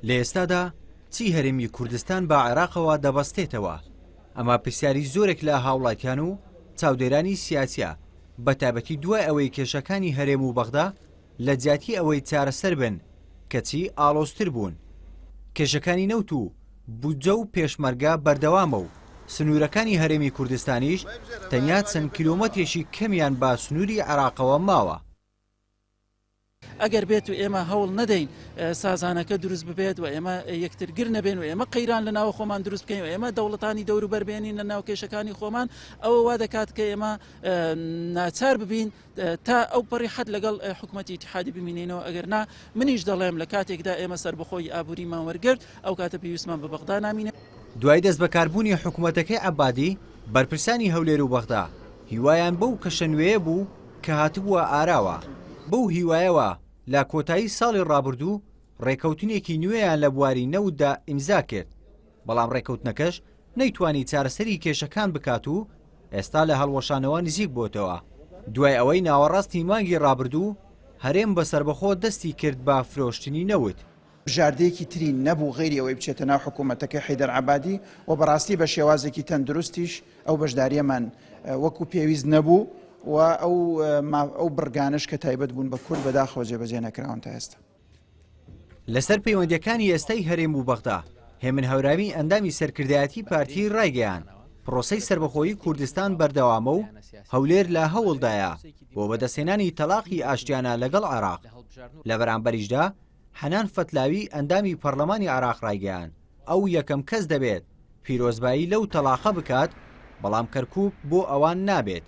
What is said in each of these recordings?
لە ئێستادا چی هەرێمی کوردستان بە عێراقەوە دەبەستێتەوە؟ ئەمە پرسیاری زۆرێک لە هاوڵاتیان و چاودێرانی سیاسیە، بەتایبەتی دوای ئەوەی کێشەکانی هەرێم و بەغدا لە جیاتی ئەوەی چارەسەر بن کەچی ئاڵۆزتر بوون. کێشەکانی نەوت و بودجە و پێشمەرگە بەردەوامە و سنوورەکانی هەرێمی کوردستانیش تەنیا چەند کیلۆمەترێکی کەمیان بە سنووری عێراقەوە ماوە. ئەگەر بێت و ئێمە هەوڵ نەدەین سازانەکە دروست ببێت و ئێمە یەکترگر نەبێن و ئێمە قەیران لە ناوە خۆمان دروست بکەین و ئێمە دەوڵەتانی دەوروبەر بێنین لە ناو کێشەکانی خۆمان ئەوە وا دەکات کە ئێمە ناچار ببین تا ئەو پەڕی حەد لەگەڵ حکوومەتی ئیتحادی بمینینەوە ئەگەر نا منیش دەڵێم لە کاتێکدا ئێمە سەربەخۆی ئابووریمان وەرگرت ئەو کاتە پێویستمان بە بەغدا نامینێت. دوای دەستبەکاربوونی حکومەتەکەی عەبادی، بەرپرسانی هەولێر و بەغدا هیوایان بەو کەشە نوێیە بوو کە هاتبووە ئاراوە، بەو هیوایەوە لە کۆتایی ساڵی ڕابردوو ڕێککەوتنێکی نوێیان لە بواری نەوتدا ئیمزا کرد، بەڵام ڕێککەوتنەکەش نەیتوانی چارەسەری کێشەکان بکات و ئێستا لە هەڵوەشانەوە نزیک بۆتەوە دوای ئەوەی ناوەڕاستی مانگی ڕابردوو هەرێم بە سەربەخۆ دەستی کرد بە فرۆشتنی نەوت. بژاردەیەکی تری نەبوو غەیری ئەوەی بچێتە ناو حکوومەتەکەی حەیدەر عەبادی و بەڕاستی بە شێوازێکی تەندروستیش ئەو بەشدارییەمان وەکو پێویست نەبوو و ئەو ئەو بڕگانەش کە تایبەت بوون بە کورد بەداخەوە جێبەجێ نەکراون تا ئێستا. لەسەر پەیوەندییەکانی ئێستای هەرێم و بەغدا، هێمن هەورامی ئەندامی سەرکردایەتی پارتی رایگەیاند، پرۆسەی سەربەخۆیی کوردستان بەردەوامە و هەولێر لە هەوڵدایە بۆ بەدەستهێنانی تەڵاقی ئاشتیانە لەگەڵ عێراق، لە بەرامبەریشدا حەنان فەتلاوی ئەندامی پەرلەمانی عێراق رایگەیاند، ئەو یەکەم کەس دەبێت پیرۆزبایی لەو تەڵاقە بکات، بەڵام کەرکوک بۆ ئەوان نابێت.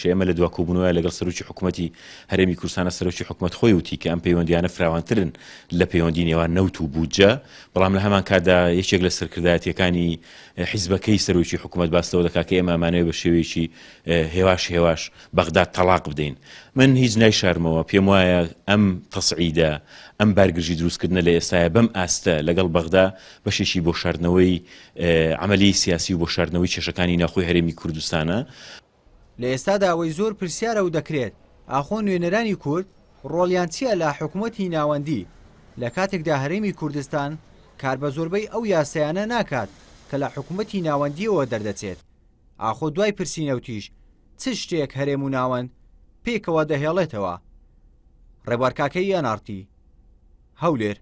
ئێمە لە دوا کۆبوونەوەیا لەگەڵ سەرۆکی حکومەتی هەرێمی کوردستانە سەرۆکی حکومەت خۆی وتی کە ئەم پەیوەندیانە فراوانترن لە پەیوەندی نێوان نەوت و بودجە، بەڵام لە هەمانکاتدا یەکێک لە سەرکردایەتیەکانی حیزبەکەی سەرۆکی حکومەت باس لەوە دەکات کە ئێمە ئەمانەوێت بە شێوەیەکی هێواش هێواش بەغداد تەڵاق بدەین. من هیچ نایشارمەوە پێم وایە ئەم تەسعیدە، ئەم بارگرژی دروستکردنە لە ئێستایا بەم ئاستە لەگەڵ بەغدا بەشێکی بۆ شاردنەوەی عەمەلیەی سیاسی و بۆ شاردنەوەی کێشەکانی ناوخۆی هەرێمی کوردستانە. لە ئێستادا ئەوەی زۆر پرسیارە و دەکرێت، ئاخۆ نوێنەرانی کورد ڕۆڵیان چییە لە حکومەتی ناوەندی، لە کاتێکدا هەرێمی کوردستان کار بە زۆربەی ئەو یاسایانە ناکات کە لە حکومەتی ناوەندییەوە دەردەچێت، ئاخۆ دوای پرسی نەوتیش چ شتێک هەرێم و ناوەند پێکەوە دەهێڵێتەوە؟ ڕێبوار کاکەیی، ئێن ئاڕ تی، هەولێر.